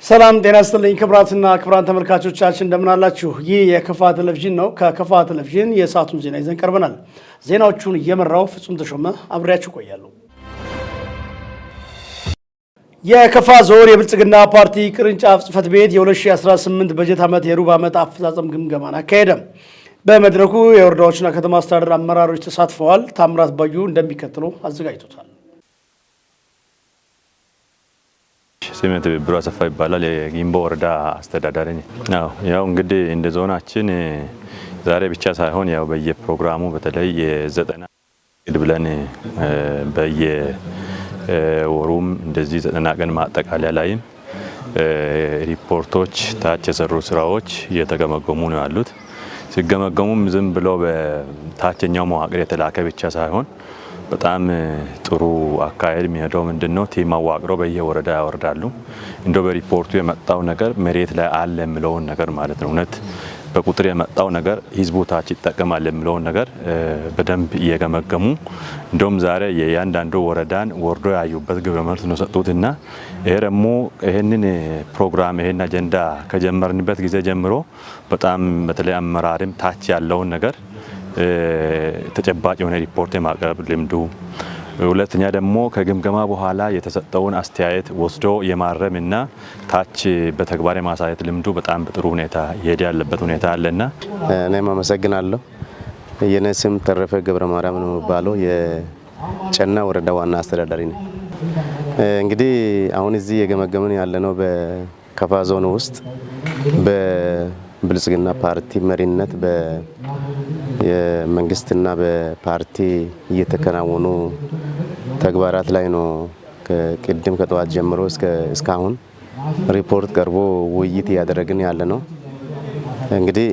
ሰላም ጤና ይስጥልኝ ክቡራትና ክቡራን ተመልካቾቻችን፣ እንደምን አላችሁ? ይህ የከፋ ቴሌቪዥን ነው። ከከፋ ቴሌቪዥን የሰዓቱን ዜና ይዘን ቀርበናል። ዜናዎቹን እየመራው ፍጹም ተሾመ አብሬያችሁ ቆያለሁ። የከፋ ዞን የብልጽግና ፓርቲ ቅርንጫፍ ጽሕፈት ቤት የ2018 በጀት ዓመት የሩብ ዓመት አፈጻጸም ግምገማን አካሄደ። በመድረኩ የወረዳዎችና ከተማ አስተዳደር አመራሮች ተሳትፈዋል። ታምራት ባዩ እንደሚከተለው አዘጋጅቶታል። ስሜ ትብብሩ አሰፋ ይባላል። የጊምቦ ወረዳ አስተዳዳሪ ነኝ። ያው እንግዲህ እንደ ዞናችን ዛሬ ብቻ ሳይሆን ያው በየፕሮግራሙ በተለይ የ90 ብለን በየወሩም እንደዚህ 90 ቀን ማጠቃለያ ላይም ሪፖርቶች ታች የሰሩ ስራዎች እየተገመገሙ ነው ያሉት። ሲገመገሙም ዝም ብሎ በታችኛው መዋቅር የተላከ ብቻ ሳይሆን በጣም ጥሩ አካሄድ የሚሄደው ምንድነው፣ team አዋቅረው በየወረዳ ያወርዳሉ። እንደው በሪፖርቱ የመጣው ነገር መሬት ላይ አለ የሚለውን ነገር ማለት ነው፣ እውነት በቁጥር የመጣው ነገር ህዝቡ ታች ይጠቀማል የሚለውን ነገር በደንብ እየገመገሙ፣ እንደውም ዛሬ የእያንዳንዱ ወረዳን ወርዶ ያዩበት ግብረ መልስ ነው ሰጡትና ይሄ ደግሞ ይህንን ፕሮግራም፣ ይህን አጀንዳ ከጀመርንበት ጊዜ ጀምሮ በጣም በተለይ አመራርም ታች ያለውን ነገር ተጨባጭ የሆነ ሪፖርት የማቅረብ ልምዱ፣ ሁለተኛ ደግሞ ከግምገማ በኋላ የተሰጠውን አስተያየት ወስዶ የማረም እና ታች በተግባር የማሳየት ልምዱ በጣም በጥሩ ሁኔታ እየሄደ ያለበት ሁኔታ አለና። እኔም አመሰግናለሁ። የኔ ስም ተረፈ ገብረ ማርያም ነው የሚባለው፣ የጨና ወረዳ ዋና አስተዳዳሪ ነኝ። እንግዲህ አሁን እዚህ የገመገምን ያለነው በከፋ ዞን ውስጥ በብልጽግና ፓርቲ መሪነት የመንግስትና በፓርቲ እየተከናወኑ ተግባራት ላይ ነው። ከቅድም ከጠዋት ጀምሮ እስካሁን ሪፖርት ቀርቦ ውይይት እያደረግን ያለ ነው። እንግዲህ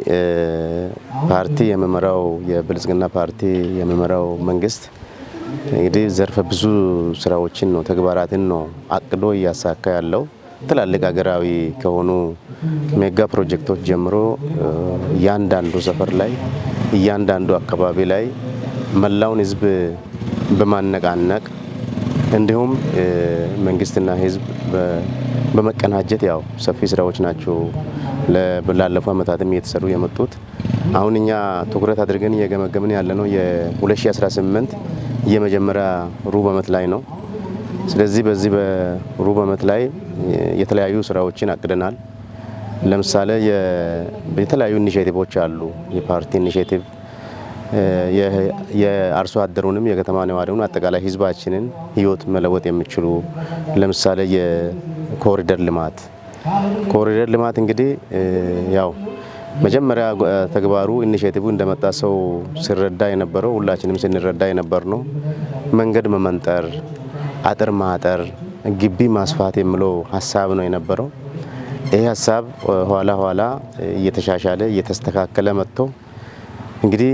ፓርቲ የሚመራው፣ የብልጽግና ፓርቲ የሚመራው መንግስት እንግዲህ ዘርፈ ብዙ ስራዎችን ነው፣ ተግባራትን ነው አቅዶ እያሳካ ያለው። ትላልቅ ሀገራዊ ከሆኑ ሜጋ ፕሮጀክቶች ጀምሮ እያንዳንዱ ሰፈር ላይ፣ እያንዳንዱ አካባቢ ላይ መላውን ህዝብ በማነቃነቅ እንዲሁም መንግስትና ህዝብ በመቀናጀት ያው ሰፊ ስራዎች ናቸው ላለፉ አመታትም እየተሰሩ የመጡት። አሁን እኛ ትኩረት አድርገን እየገመገምን ያለነው የ2018 የመጀመሪያ ሩብ አመት ላይ ነው። ስለዚህ በዚህ በሩብ አመት ላይ የተለያዩ ስራዎችን አቅደናል። ለምሳሌ የተለያዩ initiative ኦች አሉ። የፓርቲ initiative የአርሶ አደሩንም የከተማ ነዋሪውን አጠቃላይ ህዝባችንን ህይወት መለወጥ የሚችሉ፣ ለምሳሌ የኮሪደር ልማት። ኮሪደር ልማት እንግዲህ ያው መጀመሪያ ተግባሩ initiative እንደመጣ ሰው ሲረዳ የነበረው፣ ሁላችንም ስንረዳ የነበር ነው፣ መንገድ መመንጠር፣ አጥር ማጠር፣ ግቢ ማስፋት የሚለው ሀሳብ ነው የነበረው። ይህ ሀሳብ ኋላ ኋላ እየተሻሻለ እየተስተካከለ መጥቶ እንግዲህ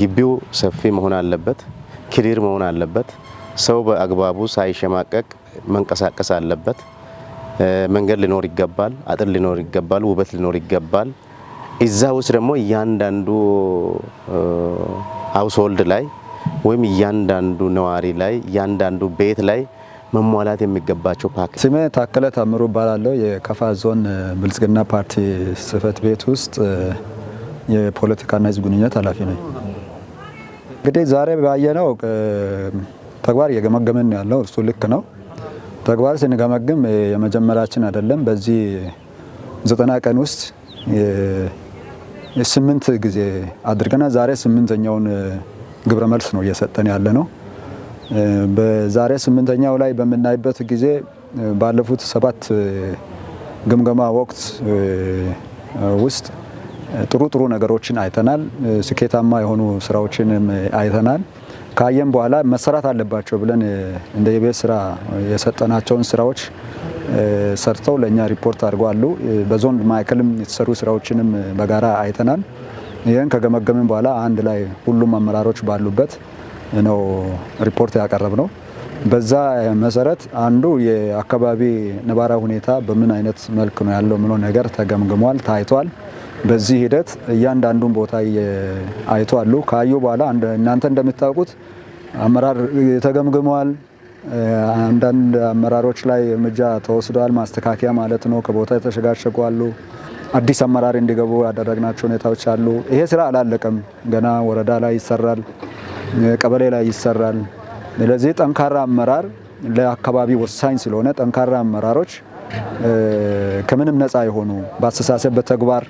ግቢው ሰፊ መሆን አለበት፣ clear መሆን አለበት። ሰው በአግባቡ ሳይሸማቀቅ መንቀሳቀስ አለበት። መንገድ ሊኖር ይገባል፣ አጥር ሊኖር ይገባል፣ ውበት ሊኖር ይገባል። እዛ ውስጥ ደግሞ እያንዳንዱ household ላይ ወይም እያንዳንዱ ነዋሪ ላይ፣ እያንዳንዱ ቤት ላይ መሟላት የሚገባቸው ፓኬጅ። ስሜ ታከለ ታምሩ እባላለሁ። የከፋ ዞን ብልጽግና ፓርቲ ጽህፈት ቤት ውስጥ የፖለቲካና ህዝብ ግንኙነት ኃላፊ ነኝ። እንግዲህ ዛሬ ባየነው ተግባር እየገመገምን ያለው እሱ ልክ ነው። ተግባር ስንገመግም የመጀመሪያችን አይደለም። በዚህ 90 ቀን ውስጥ 8 ጊዜ አድርገናል። ዛሬ 8ኛውን ግብረ መልስ ነው እየሰጠን ያለ ነው። በዛሬ 8ኛው ላይ በምናይበት ጊዜ ባለፉት 7 ግምገማ ወቅት ውስጥ ጥሩ ጥሩ ነገሮችን አይተናል። ስኬታማ የሆኑ ስራዎችንም አይተናል። ካየን በኋላ መሰራት አለባቸው ብለን እንደ የቤት ስራ የሰጠናቸውን ስራዎች ሰርተው ለእኛ ሪፖርት አድርገዋል። በዞን ማዕከልም የተሰሩ ስራዎችንም በጋራ አይተናል። ይህን ከገመገምን በኋላ አንድ ላይ ሁሉም አመራሮች ባሉበት ነው ሪፖርት ያቀረብነው። በዛ መሰረት አንዱ የአካባቢ ነባራዊ ሁኔታ በምን አይነት መልክ ነው ያለው ምሎ ነገር ተገምግሟል፣ ታይቷል። በዚህ ሂደት እያንዳንዱን ቦታ አይቷሉ። ካዩ በኋላ እናንተ እንደምታውቁት አመራር ተገምግመዋል። አንዳንድ አመራሮች ላይ እርምጃ ተወስደዋል። ማስተካከያ ማለት ነው። ከቦታ የተሸጋሸጉ አሉ። አዲስ አመራር እንዲገቡ ያደረግናቸው ሁኔታዎች አሉ። ይሄ ስራ አላለቀም። ገና ወረዳ ላይ ይሰራል፣ ቀበሌ ላይ ይሰራል። ስለዚህ ጠንካራ አመራር ለአካባቢ ወሳኝ ስለሆነ ጠንካራ አመራሮች ከምንም ነፃ የሆኑ፣ በአስተሳሰብ በተግባር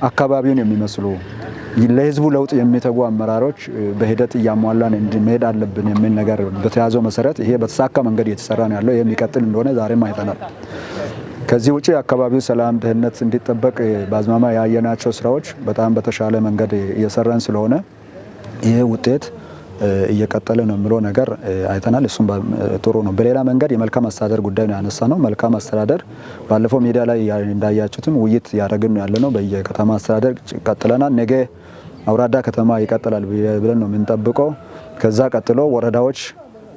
አካባቢውን የሚመስሉ፣ ለህዝቡ ለውጥ የሚተጉ አመራሮች በሂደት እያሟላን መሄድ አለብን የሚል ነገር በተያዘው መሰረት ይሄ በተሳካ መንገድ እየተሰራ ነው ያለው። ይሄ የሚቀጥል እንደሆነ ዛሬም አይተናል። ከዚህ ውጪ የአካባቢው ሰላም፣ ደህንነት እንዲጠበቅ በአዝማማ ያየናቸው ስራዎች በጣም በተሻለ መንገድ እየሰራን ስለሆነ ይሄ ውጤት እየቀጠለ ነው የሚለው ነገር አይተናል። እሱም ጥሩ ነው። በሌላ መንገድ የመልካም አስተዳደር ጉዳይ ነው ያነሳ ነው። መልካም አስተዳደር ባለፈው ሚዲያ ላይ እንዳያችሁትም ውይይት ያደረግን ነው ያለነው። በየከተማ አስተዳደር ቀጥለናል። ነገ አውራዳ ከተማ ይቀጥላል ብለን ነው የምንጠብቀው። ከዛ ቀጥሎ ወረዳዎች፣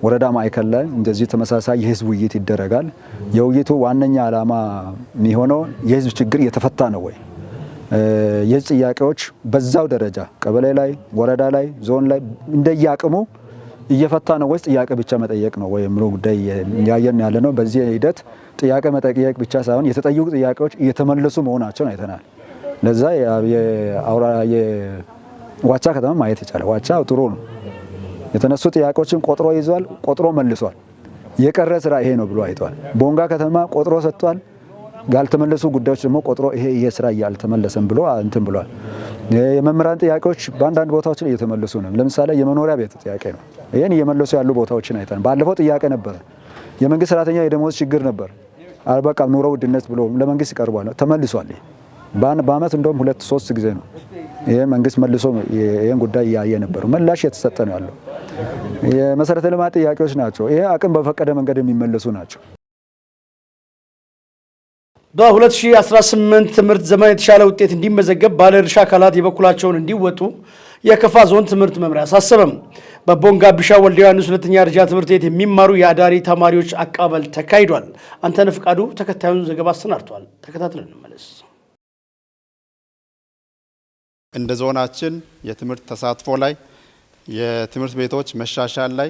ወረዳ ማዕከል ላይ እንደዚህ ተመሳሳይ የህዝብ ውይይት ይደረጋል። የውይይቱ ዋነኛ ዓላማ የሚሆነው የህዝብ ችግር እየተፈታ ነው ወይ፣ የህዝብ ጥያቄዎች በዛው ደረጃ ቀበሌ ላይ፣ ወረዳ ላይ፣ ዞን ላይ እንደየአቅሙ እየፈታ ነው ወይስ ጥያቄ ብቻ መጠየቅ ነው ወይ የሚለው ጉዳይ ያየን ያለ ነው። በዚህ ሂደት ጥያቄ መጠየቅ ብቻ ሳይሆን የተጠየቁ ጥያቄዎች እየተመለሱ መሆናቸውን አይተናል። ለዛ የዋቻ ከተማ ማየት ይቻላል። ዋቻ ጥሩ ነው። የተነሱ ጥያቄዎችን ቆጥሮ ይዟል፣ ቆጥሮ መልሷል። የቀረ ስራ ይሄ ነው ብሎ አይቷል። ቦንጋ ከተማ ቆጥሮ ሰጥቷል። ያልተመለሱ ጉዳዮች ደግሞ ቆጥሮ ይሄ ይሄ ስራ እያልተመለሰም ብሎ እንትን ብሏል። የመምህራን ጥያቄዎች በአንዳንድ ቦታዎች ላይ እየተመለሱ ነው። ለምሳሌ የመኖሪያ ቤት ጥያቄ ነው። ይሄን እየመለሱ ያሉ ቦታዎችን አይተናል። ባለፈው ጥያቄ ነበረ። የመንግስት ሰራተኛ የደሞዝ ችግር ነበር። አልበቃም ኑሮ ውድነት ብሎ ለመንግስት ቀርቧል፣ ተመልሷል። በአመት እንደውም 2-3 ጊዜ ነው ይሄ መንግስት መልሶ ይሄን ጉዳይ እያየ ነበር። ምላሽ የተሰጠ ነው ያለው። የመሰረተ ልማት ጥያቄዎች ናቸው። ይሄ አቅም በፈቀደ መንገድ የሚመለሱ ናቸው። በ2018 ትምህርት ዘመን የተሻለ ውጤት እንዲመዘገብ ባለድርሻ አካላት የበኩላቸውን እንዲወጡ የከፋ ዞን ትምህርት መምሪያ አሳሰበም። በቦንጋ ቢሻ ወልደ ዮሐንስ ሁለተኛ ደረጃ ትምህርት ቤት የሚማሩ የአዳሪ ተማሪዎች አቀባበል ተካሂዷል። አንተነህ ፍቃዱ ተከታዩን ዘገባ አሰናድቷል። ተከታትለን እንመለስ። እንደ ዞናችን የትምህርት ተሳትፎ ላይ፣ የትምህርት ቤቶች መሻሻል ላይ፣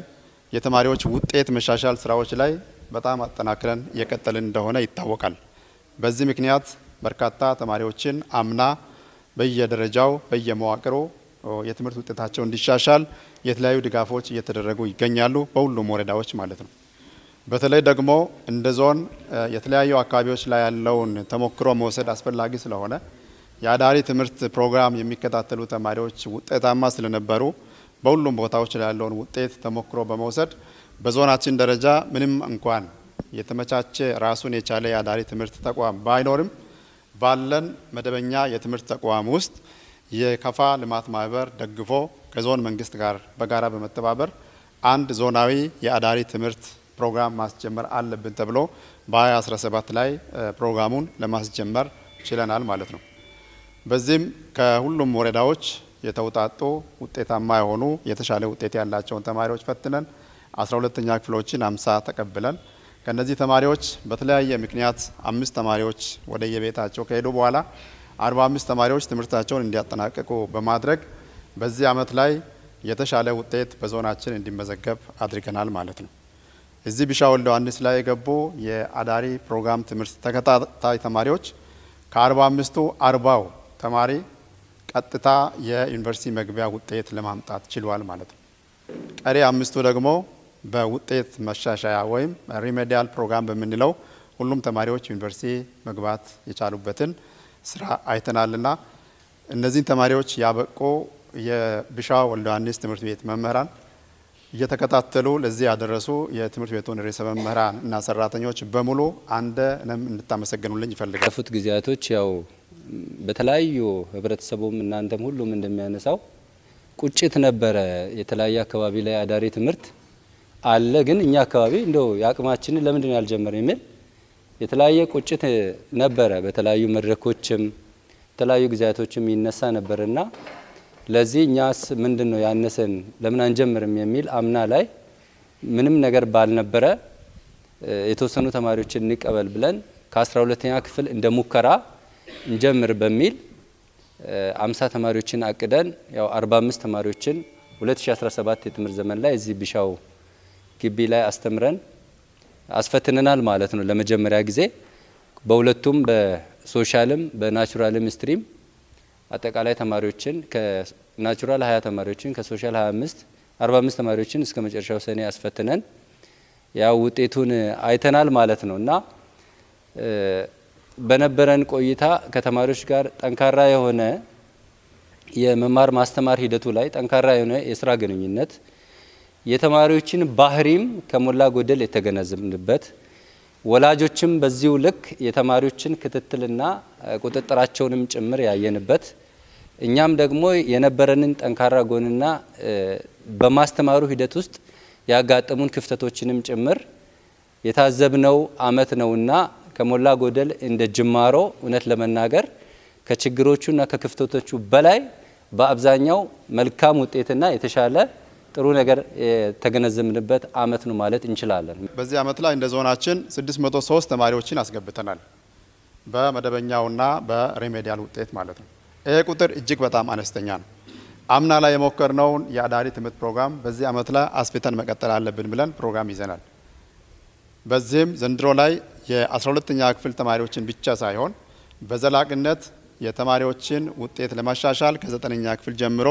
የተማሪዎች ውጤት መሻሻል ስራዎች ላይ በጣም አጠናክረን እየቀጠልን እንደሆነ ይታወቃል። በዚህ ምክንያት በርካታ ተማሪዎችን አምና በየደረጃው በየመዋቅሩ የትምህርት ውጤታቸው እንዲሻሻል የተለያዩ ድጋፎች እየተደረጉ ይገኛሉ፣ በሁሉም ወረዳዎች ማለት ነው። በተለይ ደግሞ እንደ ዞን የተለያዩ አካባቢዎች ላይ ያለውን ተሞክሮ መውሰድ አስፈላጊ ስለሆነ የአዳሪ ትምህርት ፕሮግራም የሚከታተሉ ተማሪዎች ውጤታማ ስለነበሩ በሁሉም ቦታዎች ላይ ያለውን ውጤት ተሞክሮ በመውሰድ በዞናችን ደረጃ ምንም እንኳን የተመቻቸ ራሱን የቻለ የአዳሪ ትምህርት ተቋም ባይኖርም ባለን መደበኛ የትምህርት ተቋም ውስጥ የከፋ ልማት ማህበር ደግፎ ከዞን መንግስት ጋር በጋራ በመተባበር አንድ ዞናዊ የአዳሪ ትምህርት ፕሮግራም ማስጀመር አለብን ተብሎ በ2017 ላይ ፕሮግራሙን ለማስጀመር ችለናል ማለት ነው። በዚህም ከሁሉም ወረዳዎች የተውጣጡ ውጤታማ የሆኑ፣ የተሻለ ውጤት ያላቸውን ተማሪዎች ፈትነን 12ኛ ክፍሎችን 50 ተቀብለን ከነዚህ ተማሪዎች በተለያየ ምክንያት 5 ተማሪዎች ወደ የቤታቸው ከሄዱ በኋላ 45 ተማሪዎች ትምህርታቸውን እንዲያጠናቅቁ በማድረግ በዚህ አመት ላይ የተሻለ ውጤት በዞናችን እንዲመዘገብ አድርገናል ማለት ነው። እዚህ ቢሻ ወልደ ዮሐንስ ላይ የገቡ የአዳሪ ፕሮግራም ትምህርት ተከታታይ ተማሪዎች ከ45ቱ 40ው ተማሪ ቀጥታ የዩኒቨርሲቲ መግቢያ ውጤት ለማምጣት ችሏል ማለት ነው። ቀሪ 5ቱ ደግሞ በውጤት መሻሻያ ወይም remedial ፕሮግራም በምንለው ሁሉም ተማሪዎች ዩኒቨርሲቲ መግባት የቻሉበትን ስራ አይተናልና እነዚህን ተማሪዎች ያበቁ የቢሻ ወልደ ዮሐንስ ትምህርት ቤት መምህራን፣ እየተከታተሉ ለዚህ ያደረሱ የትምህርት ቤቱን ርዕሰ መምህራን እና ሰራተኞች በሙሉ አንደንም እንድታመሰግኑልኝ ይፈልጋል። ያለፉት ጊዜያቶች ያው በተለያዩ ህብረተሰቡም እናንተም ሁሉም እንደሚያነሳው ቁጭት ነበረ። የተለያየ አካባቢ ላይ አዳሪ ትምህርት አለ፣ ግን እኛ አካባቢ እንደው የአቅማችንን ለምንድን ነው ያልጀመርን የሚል የተለያየ ቁጭት ነበረ። በተለያዩ መድረኮችም የተለያዩ ጊዜያቶችም ይነሳ ነበርና ለዚህ እኛስ ምንድነው ያነሰን፣ ለምን አንጀምርም የሚል አምና ላይ ምንም ነገር ባልነበረ የተወሰኑ ተማሪዎችን እንቀበል ብለን ከ12ኛ ክፍል እንደ ሙከራ እንጀምር በሚል 50 ተማሪዎችን አቅደን ያው 45 ተማሪዎችን 2017 የትምህርት ዘመን ላይ እዚህ ቢሻው ግቢ ላይ አስተምረን አስፈትነናል ማለት ነው። ለመጀመሪያ ጊዜ በሁለቱም በሶሻልም በናቹራልም ስትሪም አጠቃላይ ተማሪዎችን ከ natural 20 ተማሪዎችን፣ ከ social 25፣ 45 ተማሪዎችን እስከ መጨረሻው ሰኔ አስፈትነን ያው ውጤቱን አይተናል ማለት ነው። እና በነበረን ቆይታ ከተማሪዎች ጋር ጠንካራ የሆነ የመማር ማስተማር ሂደቱ ላይ ጠንካራ የሆነ የስራ ግንኙነት፣ የተማሪዎችን ባህሪም ከሞላ ጎደል የተገነዘብንበት፣ ወላጆችም በዚሁ ልክ የተማሪዎችን ክትትልና ቁጥጥራቸውንም ጭምር ያየንበት፣ እኛም ደግሞ የነበረንን ጠንካራ ጎንና በማስተማሩ ሂደት ውስጥ ያጋጠሙን ክፍተቶችንም ጭምር የታዘብነው አመት ነውና ከሞላ ጎደል እንደ ጅማሮ እውነት ለመናገር ከችግሮቹና ከክፍተቶቹ በላይ በአብዛኛው መልካም ውጤትና የተሻለ ጥሩ ነገር የተገነዘብንበት አመት ነው ማለት እንችላለን። በዚህ አመት ላይ እንደ ዞናችን 603 ተማሪዎችን አስገብተናል። በመደበኛውና በ remedial ውጤት ማለት ነው። ይሄ ቁጥር እጅግ በጣም አነስተኛ ነው። አምና ላይ የሞከርነውን የአዳሪ ትምህርት ፕሮግራም በዚህ አመት ላይ አስፍተን መቀጠል አለብን ብለን ፕሮግራም ይዘናል። በዚህም ዘንድሮ ላይ የ12ኛ ክፍል ተማሪዎችን ብቻ ሳይሆን በዘላቂነት የተማሪዎችን ውጤት ለማሻሻል ከ9ኛ ክፍል ጀምሮ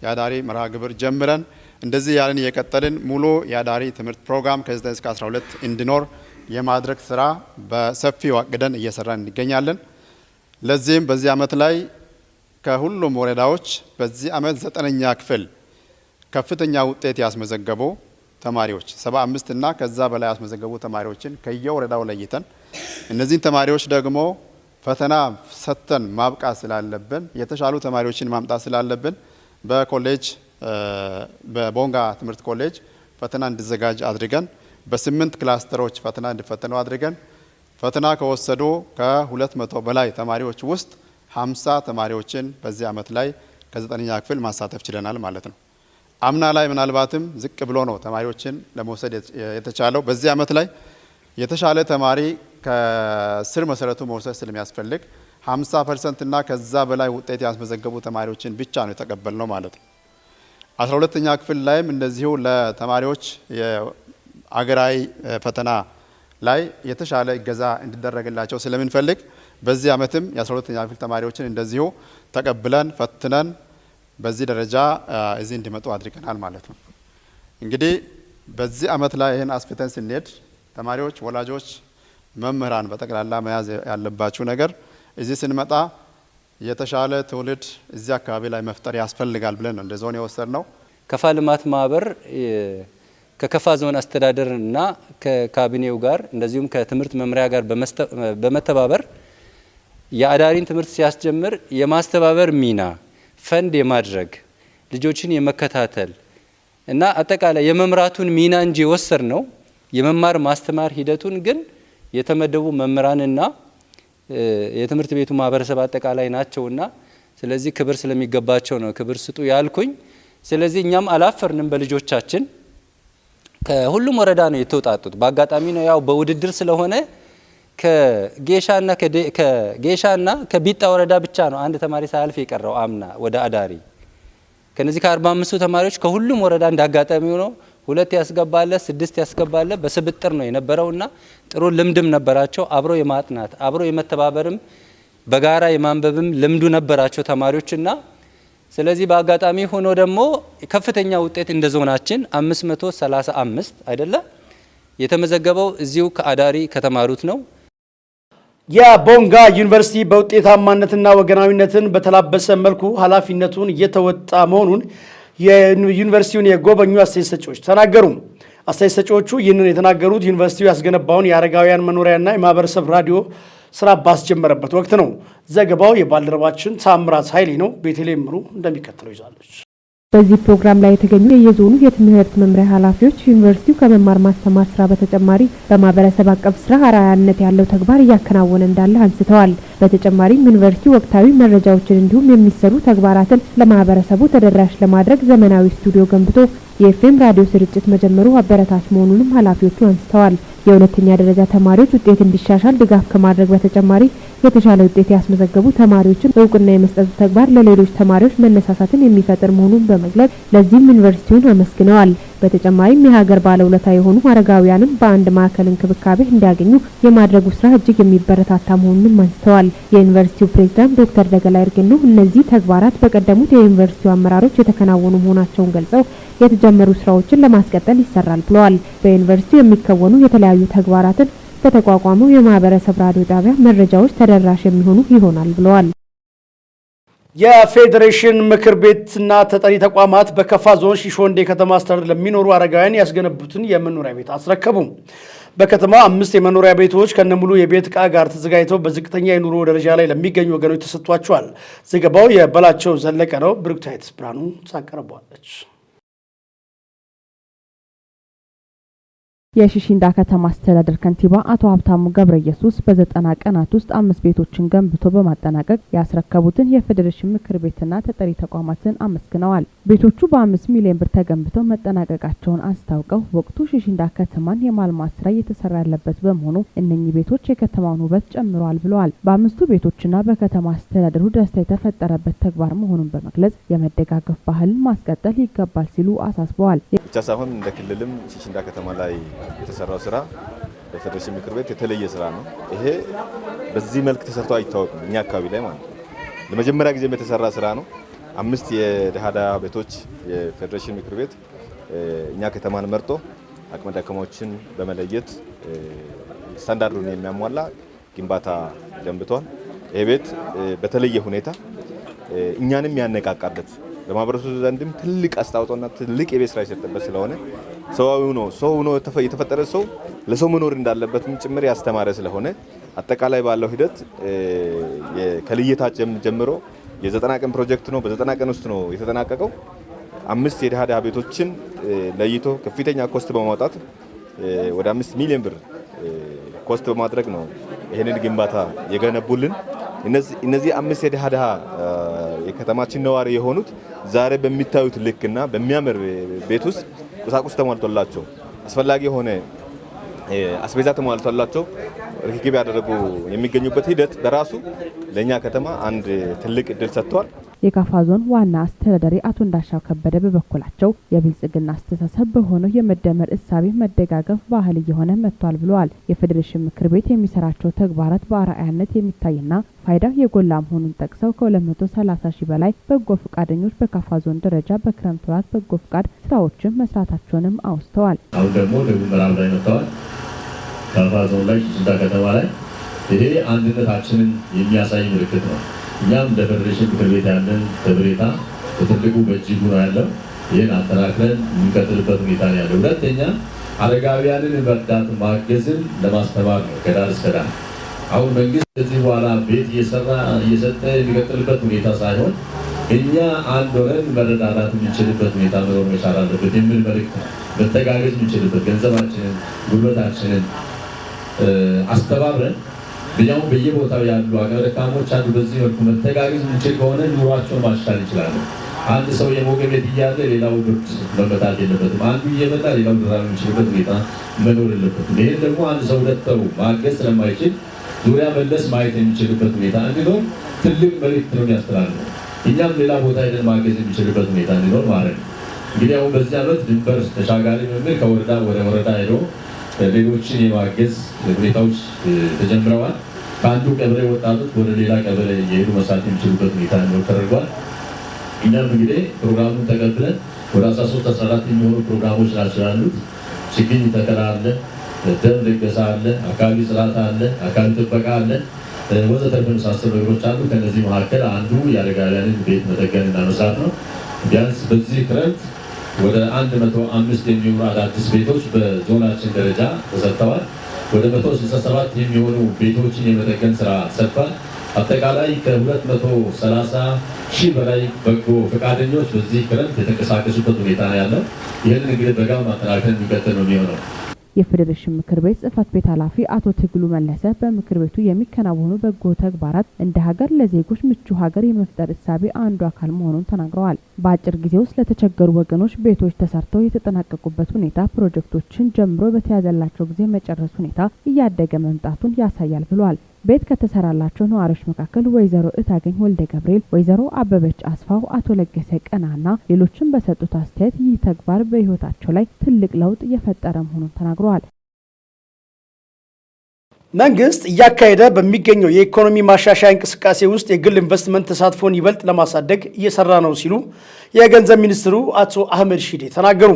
የአዳሪ መርሃ ግብር ጀምረን እንደዚህ ያለን እየቀጠልን ሙሉ የአዳሪ ትምህርት ፕሮግራም ከ9 እስከ 12 እንዲኖር የማድረግ ስራ በሰፊው አቅደን እየሰራን እንገኛለን። ለዚህም በዚህ አመት ላይ ከሁሉም ወረዳዎች በዚህ አመት 9ኛ ክፍል ከፍተኛ ውጤት ያስመዘገቡ ተማሪዎች፣ 75 እና ከዛ በላይ ያስመዘገቡ ተማሪዎችን ከየወረዳው ለይተን፣ እነዚህን ተማሪዎች ደግሞ ፈተና ሰጥተን ማብቃት ስላለብን፣ የተሻሉ ተማሪዎችን ማምጣት ስላለብን፣ በኮሌጅ በቦንጋ ትምህርት ኮሌጅ ፈተና እንዲዘጋጅ አድርገን፣ በስምንት ክላስተሮች ፈተና እንዲፈተኑ አድርገን፣ ፈተና ከወሰዱ ከ200 በላይ ተማሪዎች ውስጥ 50 ተማሪዎችን በዚህ አመት ላይ ከ9ኛ ክፍል ማሳተፍ ችለናል ማለት ነው። አምና ላይ ምናልባትም ዝቅ ብሎ ነው ተማሪዎችን ለመውሰድ የተቻለው። በዚህ አመት ላይ የተሻለ ተማሪ ከስር መሰረቱ መውሰድ ስለሚያስፈልግ 50% እና ከዛ በላይ ውጤት ያስመዘገቡ ተማሪዎችን ብቻ ነው የተቀበልነው ማለት ነው። 12ኛ ክፍል ላይም እንደዚሁ ለተማሪዎች የአገራዊ ፈተና ላይ የተሻለ እገዛ እንዲደረግላቸው ስለምንፈልግ በዚህ አመትም የ12ኛ ክፍል ተማሪዎችን እንደዚሁ ተቀብለን ፈትነን በዚህ ደረጃ እዚህ እንዲመጡ አድርገናል ማለት ነው። እንግዲህ በዚህ አመት ላይ ይህን አስፍተን ስንሄድ ተማሪዎች፣ ወላጆች፣ መምህራን በጠቅላላ መያዝ ያለባችሁ ነገር እዚህ ስንመጣ የተሻለ ትውልድ እዚህ አካባቢ ላይ መፍጠር ያስፈልጋል ብለን ነው እንደ ዞን የወሰድነው። ከፋ ልማት ማህበር ከከፋ ዞን አስተዳደርና ከካቢኔው ጋር እንደዚሁም ከትምህርት መምሪያ ጋር በመተባበር የአዳሪን ትምህርት ሲያስጀምር የማስተባበር ሚና፣ ፈንድ የማድረግ፣ ልጆችን የመከታተል እና አጠቃላይ የመምራቱን ሚና እንጂ የወሰድነው የመማር ማስተማር ሂደቱን ግን የተመደቡ መምህራንና የትምህርት ቤቱ ማህበረሰብ አጠቃላይ ናቸውና ስለዚህ ክብር ስለሚገባቸው ነው ክብር ስጡ ያልኩኝ። ስለዚህ እኛም አላፈርንም በልጆቻችን። ከሁሉም ወረዳ ነው የተውጣጡት። በአጋጣሚ ነው ያው በውድድር ስለሆነ ከጌሻና ከቢጣ ወረዳ ብቻ ነው አንድ ተማሪ ሳያልፍ የቀረው አምና ወደ አዳሪ። ከነዚህ ከ45ቱ ተማሪዎች ከሁሉም ወረዳ እንዳጋጣሚ ሆኖ ሁለት ያስገባለ፣ ስድስት ያስገባለ በስብጥር ነው የነበረውና ጥሩ ልምድም ነበራቸው። አብሮ የማጥናት፣ አብሮ የመተባበርም፣ በጋራ የማንበብም ልምዱ ነበራቸው ተማሪዎችና ስለዚህ በአጋጣሚ ሆኖ ደግሞ ከፍተኛ ውጤት እንደ ዞናችን 535 አይደለ የተመዘገበው እዚሁ ከአዳሪ ከተማሩት ነው። የቦንጋ ዩኒቨርሲቲ በውጤታማነትና ወገናዊነትን በተላበሰ መልኩ ኃላፊነቱን እየተወጣ መሆኑን የዩኒቨርሲቲውን የጎበኙ አስተያየት ሰጪዎች ተናገሩ። አስተያየት ሰጪዎቹ ይህንን የተናገሩት ዩኒቨርሲቲው ያስገነባውን የአረጋውያን መኖሪያና የማህበረሰብ ራዲዮ ስራ ባስጀመረበት ወቅት ነው። ዘገባው የባልደረባችን ታምራት ኃይሌ ነው። ቤተልሔም ምሩ እንደሚከተለው ይዛለች። በዚህ ፕሮግራም ላይ የተገኙ የየዞኑ የትምህርት መምሪያ ኃላፊዎች ዩኒቨርሲቲው ከመማር ማስተማር ስራ በተጨማሪ በማህበረሰብ አቀፍ ስራ አርአያነት ያለው ተግባር እያከናወነ እንዳለ አንስተዋል። በተጨማሪም ዩኒቨርሲቲው ወቅታዊ መረጃዎችን እንዲሁም የሚሰሩ ተግባራትን ለማህበረሰቡ ተደራሽ ለማድረግ ዘመናዊ ስቱዲዮ ገንብቶ የኤፍኤም ራዲዮ ስርጭት መጀመሩ አበረታች መሆኑንም ኃላፊዎቹ አንስተዋል። የሁለተኛ ደረጃ ተማሪዎች ውጤት እንዲሻሻል ድጋፍ ከማድረግ በተጨማሪ የተሻለ ውጤት ያስመዘገቡ ተማሪዎችን እውቅና የመስጠቱ ተግባር ለሌሎች ተማሪዎች መነሳሳትን የሚፈጥር መሆኑን በመግለጽ ለዚህም ዩኒቨርሲቲውን አመስግነዋል። በተጨማሪም የሀገር ባለውለታ የሆኑ አረጋውያንም በአንድ ማዕከል እንክብካቤ እንዲያገኙ የማድረጉ ስራ እጅግ የሚበረታታ መሆኑንም አንስተዋል። የዩኒቨርሲቲው ፕሬዝዳንት ዶክተር ደገላ ኤርጌኖ እነዚህ ተግባራት በቀደሙት የዩኒቨርሲቲው አመራሮች የተከናወኑ መሆናቸውን ገልጸው የተጀመሩ ስራዎችን ለማስቀጠል ይሰራል ብለዋል። በዩኒቨርሲቲው የሚከወኑ የተለያዩ ተግባራትን በተቋቋመው የማህበረሰብ ራዲዮ ጣቢያ መረጃዎች ተደራሽ የሚሆኑ ይሆናል ብለዋል። የፌዴሬሽን ምክር ቤትና ተጠሪ ተቋማት በከፋ ዞን ሺሾንዴ ከተማ አስተዳደር ለሚኖሩ አረጋውያን ያስገነቡትን የመኖሪያ ቤት አስረከቡ። በከተማ አምስት የመኖሪያ ቤቶች ከነሙሉ የቤት ዕቃ ጋር ተዘጋጅተው በዝቅተኛ የኑሮ ደረጃ ላይ ለሚገኙ ወገኖች ተሰጥቷቸዋል። ዘገባው የበላቸው ዘለቀ ነው። ብሩክታይት ብርሃኑ ታቀርበዋለች። የሺሺንዳ ከተማ አስተዳደር ከንቲባ አቶ ሀብታሙ ገብረ ኢየሱስ በ90 ቀናት ውስጥ አምስት ቤቶችን ገንብቶ በማጠናቀቅ ያስረከቡትን የፌዴሬሽን ምክር ቤትና ተጠሪ ተቋማትን አመስግነዋል። ቤቶቹ በ5 ሚሊዮን ብር ተገንብተው መጠናቀቃቸውን አስታውቀው ወቅቱ ሺሺንዳ ከተማን የማልማት ስራ እየተሰራ ያለበት በመሆኑ እነኚህ ቤቶች የከተማውን ውበት ጨምረዋል ብለዋል። በአምስቱ ቤቶችና በከተማ አስተዳደሩ ደስታ የተፈጠረበት ተግባር መሆኑን በመግለጽ የመደጋገፍ ባህልን ማስቀጠል ይገባል ሲሉ አሳስበዋል። ብቻ ሳይሆን እንደ ክልልም ሺሽንዳ ከተማ ላይ የተሰራው ስራ በፌዴሬሽን ምክር ቤት የተለየ ስራ ነው። ይሄ በዚህ መልክ ተሰርቶ አይታወቅም፣ እኛ አካባቢ ላይ ማለት ነው። ለመጀመሪያ ጊዜ የተሰራ ስራ ነው። አምስት የድሃ ድሃ ቤቶች የፌዴሬሽን ምክር ቤት እኛ ከተማን መርጦ አቅመ ደካማዎችን በመለየት ስታንዳርዱን የሚያሟላ ግንባታ ገንብቷል። ይሄ ቤት በተለየ ሁኔታ እኛንም ያነቃቃበት፣ በማህበረሰቡ ዘንድም ትልቅ አስተዋጽኦና ትልቅ የቤት ስራ የሰጠበት ስለሆነ፣ ሰዋዊ ነው፣ ሰው ሆኖ የተፈጠረ ሰው ለሰው መኖር እንዳለበትም ጭምር ያስተማረ ስለሆነ፣ አጠቃላይ ባለው ሂደት ከልየታ ጀምሮ የ90 ቀን ፕሮጀክት ነው። በ90 ቀን ውስጥ ነው የተጠናቀቀው። አምስት የድሃ ድሃ ቤቶችን ለይቶ ከፍተኛ cost በማውጣት፣ ወደ 5 ሚሊዮን ብር cost በማድረግ ነው ይህንን ግንባታ የገነቡልን። እነዚህ አምስት የድሃ ድሃ የከተማችን ነዋሪ የሆኑት ዛሬ በሚታዩት ልክና በሚያምር ቤት ውስጥ ቁሳቁስ ተሟልቶላቸው፣ አስፈላጊ የሆነ አስቤዛ ተሟልቶላቸው ርክክብ ያደረጉ የሚገኙበት ሂደት በራሱ ለእኛ ከተማ አንድ ትልቅ እድል ሰጥቷል። የካፋ ዞን ዋና አስተዳዳሪ አቶ እንዳሻው ከበደ በበኩላቸው የብልጽግና አስተሳሰብ በሆነው የመደመር እሳቤ መደጋገፍ ባህል እየሆነ መጥቷል ብለዋል። የፌዴሬሽን ምክር ቤት የሚሰራቸው ተግባራት በአርአያነት የሚታይና ፋይዳው የጎላ መሆኑን ጠቅሰው ከ230 ሺህ በላይ በጎ ፈቃደኞች በካፋ ዞን ደረጃ በክረምት ወራት በጎ ፈቃድ ስራዎችን መስራታቸውንም አውስተዋል። አሁን ደግሞ ደቡብ ምዕራብ ላይ መጥተዋል። ካፋ ዞን ላይ ሽንዳ ከተማ ላይ ይሄ አንድነታችንን የሚያሳይ ምልክት ነው። እኛም እንደ ፌዴሬሽን ምክር ቤት ያለን ከበሬታ በትልቁ በእጅጉ ነው ያለው። ይህን አጠናክረን የምንቀጥልበት ሁኔታ ነው ያለው። ሁለተኛ አረጋውያንን መርዳት ማገዝን ለማስተማር ነው ከዳር እስከ ዳር። አሁን መንግስት ከዚህ በኋላ ቤት እየሰራ እየሰጠ የሚቀጥልበት ሁኔታ ሳይሆን እኛ አንድ ሆነን መረዳዳት የምንችልበት ሁኔታ መኖር መቻል አለበት የሚል መልእክት ነው። መተጋገዝ የምንችልበት፣ ገንዘባችንን፣ ጉልበታችንን አስተባብረን ያው በየቦታው ያሉ አቅመ ደካሞች አሉ። በዚህ መልኩ መተጋገዝ የምንችል ከሆነ ኑሯቸውን ማሻሻል እንችላለን። አንድ ሰው የሞቀ ቤት እያለ ሌላው ብርድ መመታት የለበትም። አንዱ እየመጣ ሌላው ድራብ የሚችልበት ሁኔታ መኖር የለበትም። ይህን ደግሞ አንድ ሰው ሁለት ሰው ማገዝ ስለማይችል ዙሪያ መለስ ማየት የሚችልበት ሁኔታ እንዲኖር ትልቅ መልእክት ነው የሚያስተላልፈው። እኛም ሌላ ቦታ ሄደን ማገዝ የሚችልበት ሁኔታ እንዲኖር ማለት ነው። እንግዲህ አሁን በዚህ ዓመት ድንበር ተሻጋሪ በሚል ከወረዳ ወደ ወረዳ ሄዶ ሌሎችን የማገዝ ሁኔታዎች ተጀምረዋል። ከአንዱ ቀበሌ ወጣቶች ወደ ሌላ ቀበሌ እየሄዱ መስራት የሚችሉበት ሁኔታ እንዲኖር ተደርጓል። እኛም እንግዲህ ፕሮግራሙን ተቀብለን ወደ 13 14 የሚሆኑ ፕሮግራሞች ናቸው ያሉት። ችግኝ ተከላ አለ፣ ደም ልገሳ አለ፣ አካባቢ ጽዳት አለ፣ አካባቢ ጥበቃ አለ፣ ወዘተርፈ የመሳሰሉ ነገሮች አሉ። ከነዚህ መካከል አንዱ የአረጋውያንን ቤት መጠገንና መስራት ነው። ቢያንስ በዚህ ክረምት ወደ 105 የሚሆኑ አዳዲስ ቤቶች በዞናችን ደረጃ ተሰርተዋል። ወደ 167 የሚሆኑ ቤቶችን የመጠገን ስራ ተሰርቷል። አጠቃላይ ከ230 ሺህ በላይ በጎ ፈቃደኞች በዚህ ክረምት የተንቀሳቀሱበት ሁኔታ ነው ያለው። ይህንን እንግዲህ በጋራ ማጠናከር የሚቀጥል ነው የሚሆነው። የፌዴሬሽን ምክር ቤት ጽህፈት ቤት ኃላፊ አቶ ትግሉ መለሰ በምክር ቤቱ የሚከናወኑ በጎ ተግባራት እንደ ሀገር ለዜጎች ምቹ ሀገር የመፍጠር እሳቤ አንዱ አካል መሆኑን ተናግረዋል። በአጭር ጊዜ ውስጥ ለተቸገሩ ወገኖች ቤቶች ተሰርተው የተጠናቀቁበት ሁኔታ ፕሮጀክቶችን ጀምሮ በተያዘላቸው ጊዜ መጨረስ ሁኔታ እያደገ መምጣቱን ያሳያል ብለዋል። ቤት ከተሰራላቸው ነዋሪዎች መካከል ወይዘሮ እታገኝ ወልደ ገብርኤል፣ ወይዘሮ አበበች አስፋው፣ አቶ ለገሰ ቀናና ሌሎችም በሰጡት አስተያየት ይህ ተግባር በሕይወታቸው ላይ ትልቅ ለውጥ የፈጠረ መሆኑን ተናግረዋል። መንግስት እያካሄደ በሚገኘው የኢኮኖሚ ማሻሻያ እንቅስቃሴ ውስጥ የግል ኢንቨስትመንት ተሳትፎን ይበልጥ ለማሳደግ እየሰራ ነው ሲሉ የገንዘብ ሚኒስትሩ አቶ አህመድ ሺዴ ተናገሩ።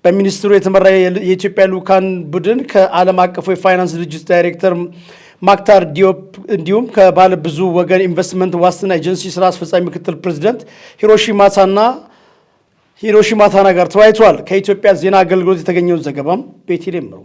በሚኒስትሩ የተመራ የኢትዮጵያ ልዑካን ቡድን ከዓለም አቀፉ የፋይናንስ ድርጅት ዳይሬክተር ማክታር ዲዮፕ እንዲሁም ከባለ ብዙ ወገን ኢንቨስትመንት ዋስትና ኤጀንሲ ስራ አስፈጻሚ ምክትል ፕሬዚደንት ሂሮሺ ማታና ጋር ተወያይተዋል። ከኢትዮጵያ ዜና አገልግሎት የተገኘውን ዘገባም ቤቴሌም ምሩ።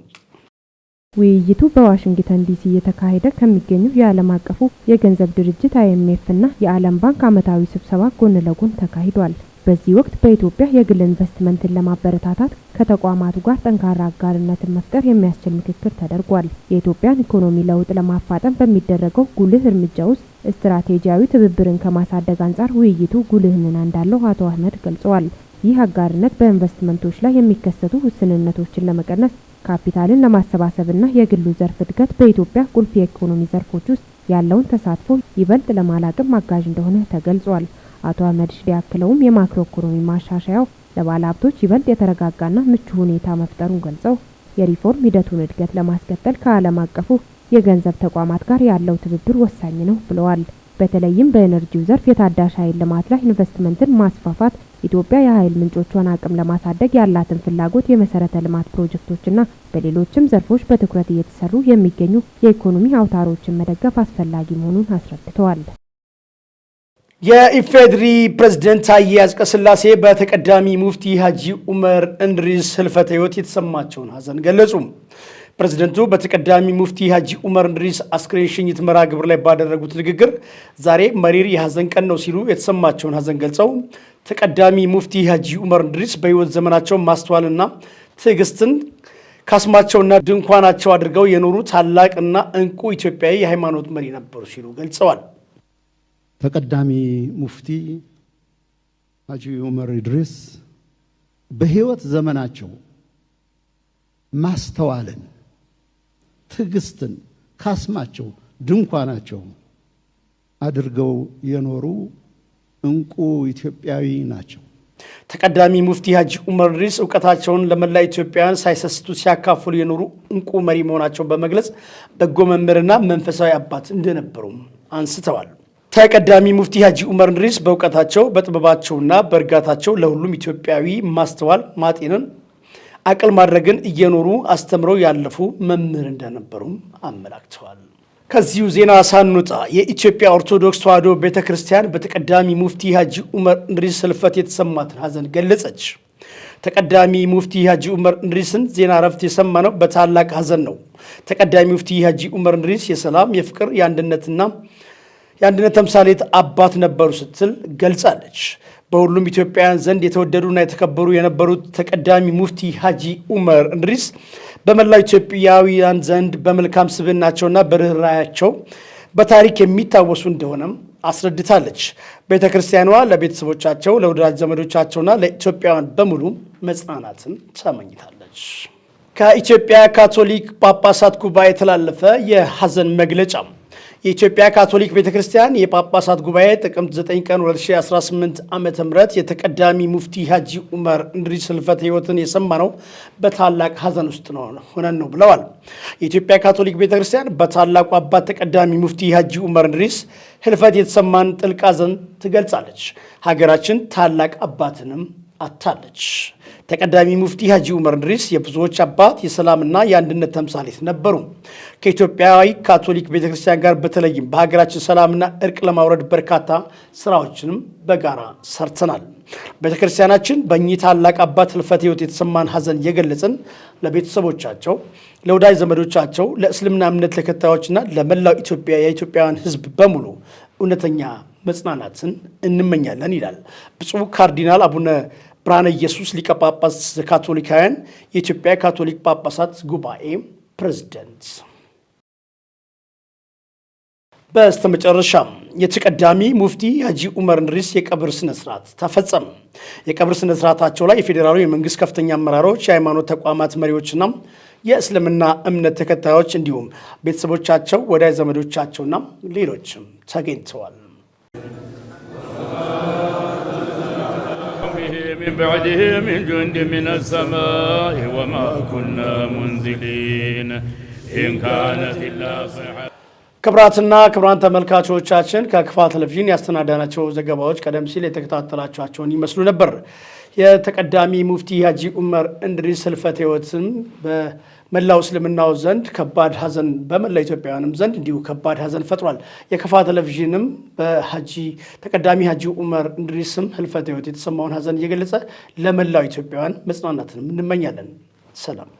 ውይይቱ በዋሽንግተን ዲሲ እየተካሄደ ከሚገኘው የዓለም አቀፉ የገንዘብ ድርጅት አይኤምኤፍ እና የዓለም ባንክ ዓመታዊ ስብሰባ ጎን ለጎን ተካሂዷል። በዚህ ወቅት በኢትዮጵያ የግል ኢንቨስትመንትን ለማበረታታት ከተቋማቱ ጋር ጠንካራ አጋርነትን መፍጠር የሚያስችል ምክክር ተደርጓል። የኢትዮጵያን ኢኮኖሚ ለውጥ ለማፋጠን በሚደረገው ጉልህ እርምጃ ውስጥ ስትራቴጂያዊ ትብብርን ከማሳደግ አንጻር ውይይቱ ጉልህ ሚና እንዳለው አቶ አህመድ ገልጸዋል። ይህ አጋርነት በኢንቨስትመንቶች ላይ የሚከሰቱ ውስንነቶችን ለመቀነስ፣ ካፒታልን ለማሰባሰብና የግሉ ዘርፍ እድገት በኢትዮጵያ ቁልፍ የኢኮኖሚ ዘርፎች ውስጥ ያለውን ተሳትፎ ይበልጥ ለማላቅም አጋዥ እንደሆነ ተገልጿል። አቶ አህመድ ሽዴ አክለውም የማክሮ ኢኮኖሚ ማሻሻያው ለባለሀብቶች ይበልጥ የተረጋጋና ምቹ ሁኔታ መፍጠሩን ገልጸው፣ የሪፎርም ሂደቱን እድገት ለማስቀጠል ከዓለም አቀፉ የገንዘብ ተቋማት ጋር ያለው ትብብር ወሳኝ ነው ብለዋል። በተለይም በኤነርጂው ዘርፍ የታዳሽ ኃይል ልማት ላይ ኢንቨስትመንትን ማስፋፋት፣ ኢትዮጵያ የኃይል ምንጮቿን አቅም ለማሳደግ ያላትን ፍላጎት፣ የመሰረተ ልማት ፕሮጀክቶችና በሌሎችም ዘርፎች በትኩረት እየተሰሩ የሚገኙ የኢኮኖሚ አውታሮችን መደገፍ አስፈላጊ መሆኑን አስረድተዋል። የኢፌድሪ ፕሬዝደንት ታዬ አጽቀሥላሴ በተቀዳሚ ሙፍቲ ሀጂ ዑመር እንድሪስ ህልፈተ ህይወት የተሰማቸውን ሀዘን ገለጹ። ፕሬዝደንቱ በተቀዳሚ ሙፍቲ ሀጂ ዑመር እንድሪስ አስክሬን ሽኝት መርሃ ግብር ላይ ባደረጉት ንግግር ዛሬ መሪር የሀዘን ቀን ነው ሲሉ የተሰማቸውን ሀዘን ገልጸው፣ ተቀዳሚ ሙፍቲ ሀጂ ዑመር እንድሪስ በህይወት ዘመናቸው ማስተዋልና ትዕግስትን ካስማቸውና ድንኳናቸው አድርገው የኖሩ ታላቅና እንቁ ኢትዮጵያዊ የሃይማኖት መሪ ነበሩ ሲሉ ገልጸዋል። ተቀዳሚ ሙፍቲ ሀጂ ዑመር ኢድሪስ በህይወት ዘመናቸው ማስተዋልን፣ ትዕግስትን ካስማቸው ድንኳናቸው አድርገው የኖሩ እንቁ ኢትዮጵያዊ ናቸው። ተቀዳሚ ሙፍቲ ሀጂ ዑመር እንድሪስ እውቀታቸውን ለመላ ኢትዮጵያውያን ሳይሰስቱ ሲያካፍሉ የኖሩ እንቁ መሪ መሆናቸውን በመግለጽ በጎ መምህርና መንፈሳዊ አባት እንደነበሩም አንስተዋል። ተቀዳሚ ሙፍቲ ሀጂ ዑመር እንድሪስ በእውቀታቸው፣ በጥበባቸውና በእርጋታቸው ለሁሉም ኢትዮጵያዊ ማስተዋል፣ ማጤንን፣ አቅል ማድረግን እየኖሩ አስተምረው ያለፉ መምህር እንደነበሩም አመላክተዋል። ከዚሁ ዜና ሳንወጣ የኢትዮጵያ ኦርቶዶክስ ተዋሕዶ ቤተ ክርስቲያን በተቀዳሚ ሙፍቲ ሀጂ ዑመር እንድሪስ ህልፈት የተሰማትን ሀዘን ገለጸች። ተቀዳሚ ሙፍቲ ሀጂ ዑመር እንድሪስን ዜና እረፍት የሰማነው በታላቅ ሀዘን ነው። ተቀዳሚ ሙፍቲ ሀጂ ዑመር እንድሪስ የሰላም፣ የፍቅር፣ የአንድነት ተምሳሌት አባት ነበሩ ስትል ገልጻለች። በሁሉም ኢትዮጵያውያን ዘንድ የተወደዱና የተከበሩ የነበሩት ተቀዳሚ ሙፍቲ ሀጂ ዑመር እንድሪስ በመላው ኢትዮጵያውያን ዘንድ በመልካም ስብዕናቸውና በርኅራኄያቸው በታሪክ የሚታወሱ እንደሆነም አስረድታለች። ቤተ ክርስቲያኗ ለቤተሰቦቻቸው፣ ለወዳጅ ዘመዶቻቸውና ለኢትዮጵያውያን በሙሉ መጽናናትን ተመኝታለች። ከኢትዮጵያ ካቶሊክ ጳጳሳት ጉባኤ የተላለፈ የሐዘን መግለጫ። የኢትዮጵያ ካቶሊክ ቤተ ክርስቲያን የጳጳሳት ጉባኤ ጥቅምት 9 ቀን 2018 ዓ.ም የተቀዳሚ ሙፍቲ ሀጂ ዑመር እንድሪስ ህልፈተ ሕይወትን የሰማነው በታላቅ ሐዘን ውስጥ ነው ሆነን ነው ብለዋል። የኢትዮጵያ ካቶሊክ ቤተ ክርስቲያን በታላቁ አባት ተቀዳሚ ሙፍቲ ሀጂ ዑመር እንድሪስ ህልፈት የተሰማን ጥልቅ ሐዘን ትገልጻለች። ሀገራችን ታላቅ አባትንም አጥታለች። ተቀዳሚ ሙፍቲ ሀጂ ዑመር እንድሪስ የብዙዎች አባት፣ የሰላምና የአንድነት ተምሳሌት ነበሩ። ከኢትዮጵያዊ ካቶሊክ ቤተክርስቲያን ጋር በተለይም በሀገራችን ሰላምና እርቅ ለማውረድ በርካታ ስራዎችንም በጋራ ሰርተናል። ቤተክርስቲያናችን በእኚህ ታላቅ አባት ህልፈተ ሕይወት የተሰማን ሐዘን የገለጽን ለቤተሰቦቻቸው፣ ለወዳጅ ዘመዶቻቸው፣ ለእስልምና እምነት ተከታዮችና ለመላው ኢትዮጵያ የኢትዮጵያውያን ሕዝብ በሙሉ እውነተኛ መጽናናትን እንመኛለን ይላል ብፁዕ ካርዲናል አቡነ ብርሃነ ኢየሱስ ሊቀ ጳጳስ ዘካቶሊካውያን የኢትዮጵያ ካቶሊክ ጳጳሳት ጉባኤ ፕሬዝደንት። በስተመጨረሻም የተቀዳሚ ሙፍቲ ሀጂ ዑመር እንድሪስ የቀብር ስነስርዓት ተፈጸመ። የቀብር ስነስርዓታቸው ላይ የፌዴራሉ የመንግስት ከፍተኛ አመራሮች፣ የሃይማኖት ተቋማት መሪዎችና የእስልምና እምነት ተከታዮች እንዲሁም ቤተሰቦቻቸው፣ ወዳጅ ዘመዶቻቸውና ሌሎችም ተገኝተዋል። من بعده من جند من السماء وما كنا منزلين إن كانت إلا صيحة. ክቡራትና ክቡራን ተመልካቾቻችን፣ ከክፋ ቴሌቪዥን ያሰናዳናቸው ዘገባዎች ቀደም ሲል የተከታተላችኋቸውን ይመስሉ ነበር። የተቀዳሚ ሙፍቲ ሀጂ ዑመር እንድሪስ ህልፈተ ህይወትም በመላው እስልምናው ዘንድ ከባድ ሀዘን፣ በመላው ኢትዮጵያውያንም ዘንድ እንዲሁ ከባድ ሀዘን ፈጥሯል። የከፋ ቴሌቪዥንም በሀጂ ተቀዳሚ ሀጂ ዑመር እንድሪስም ህልፈተ ህይወት የተሰማውን ሀዘን እየገለጸ ለመላው ኢትዮጵያውያን መጽናናትንም እንመኛለን። ሰላም።